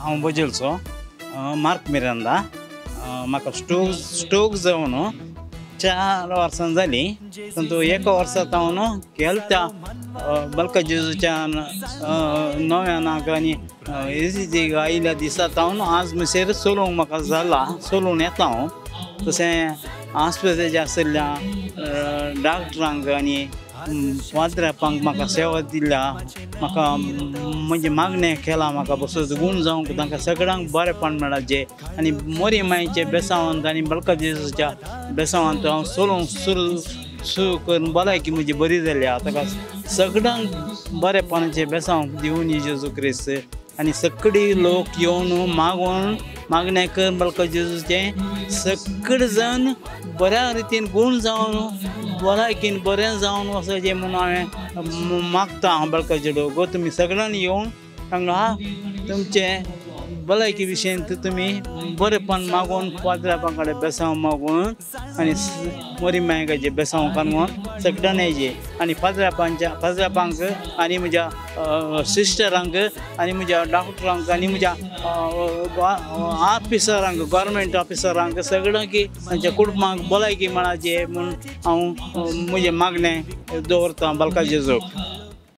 हांव बजेलचो मार्क मिरांदा. म्हाका स्ट्रोक जावन 4 वर्सां जालीं. तातूंत एका वर्सा हांव केला त्या बलका जेजूच्या नव्यानाक आनी एसीजीक आयिल्ल्या दिसा हांव आज म्हणसर चलोवंक म्हाका जाला, चलोवन येता हांव. तशें आस्पत्रेचे आशिल्ल्या डॉक्टरांक आनी पाद्र्यापांक म्हाका सेवा दिल्या, म्हाका म्हणजे मागणें केलां, म्हाका बसोच गूण जावंक तांकां सगळ्यांक बरेंपण मेळचें आनी मोरी मायचे बेसांवांत आनी बलका जेजूच्या बेसांवांत हांव चलोवंक सुरू करून भलायकी म्हजी बरी जाल्या. ताका सगळ्यांक बरेपणाचें बेसांव दिवन जेजू क्रिस्त आनी सगळी लोक येवन मागून मागणें करून बलका जेजूचें सगळे जाण बऱ्या रितीन गूण जावन भलायकीन बरें जावन वचचें म्हणून हांवें मागता हांव बलका जेजू. गो तुमी सगळ्यांनी येवन हांगा तुमचें भलायकी विशयन तुमी बरेंपण मागून पाद्र्यापां कडेन बेसांव मागून आनी मोरी मायकाचें बेसांव काडून सगळ्यांनी येयचें आनी पाद्र्यापांक आनी म्हज्या सिस्टरांक आनी म्हज्या डॉक्टरांक आनी म्हज्या ऑफिसरांक, गव्हर्मेंट ऑफिसरांक सगळ्यांक तांच्या कुटुंबांक भलायकी मेळची म्हूण हांव म्हजें मागणें दवरतां बलका जेजूक.